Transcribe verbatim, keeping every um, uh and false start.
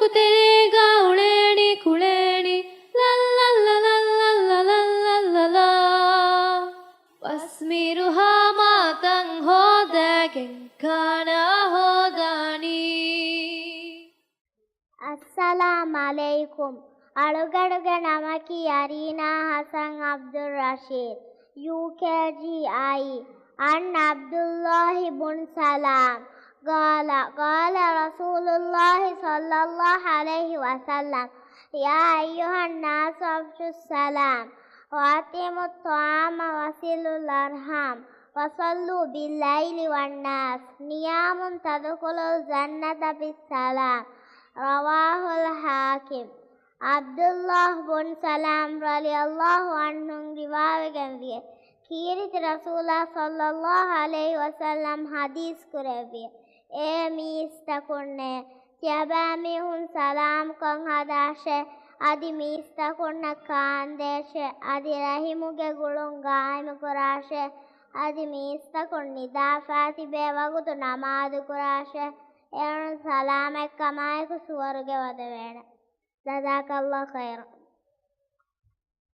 ކުތެރޭގަ އުޅޭނީ ކުޅޭނީ، ލައްލައްލަ ލައްލައްލަ ލައްލައްލަ. ވަސްމީރުހާ މާތަން ހޯދައިގެން ކާނާ ހޯދާނީ. އައްސަލާމް ޢަލައިކުމް. އަޅުގަނޑުގެ ނަމަކީ އަރީނާ ޙަސަން ޢަބްދުއްރަޝީދު، ޔޫކޭޖީ އައި. عن عبد الله بن سلام قال قال رسول الله صلى الله عليه وسلم يا أيها الناس أفشوا السلام وأطعموا الطعام وصلوا الأرحام وصلوا بالليل والناس نيام تدخلوا الجنة بالسلام. رواه الحاكم. ޢަބްދުﷲ ބުން ސަލާމް ރަޟިޔަﷲ ޢަންހު ރިވާވެގެންވިއެ، ކީރިތި ރަސޫލާ ޞައްލަﷲ ޢަލައިހި ވަސައްލަމް ޙަދީޘް ކުރެއްވިއެ، އޭ މީސްތަކުންނޭ! ތިޔަބައިމީހުން ސަލާމްކޮށް ހަދާށޭ، އަދި މީސްތަކުންނަށް ކާންދޭށޭ، އަދި ރަޙިމުގެ ގުޅުން ގާއިމުކުރާށޭ، އަދި މީސްތަކުން ނިދާފާ ތިބޭ ވަގުތު ނަމާދުކުރާށޭ، އޭރުން ސަލާމަތްކަމާއެކު ސުވަރުގެ ވަދެވޭނެ. ޖަޒާކަﷲ ޚައިރަން.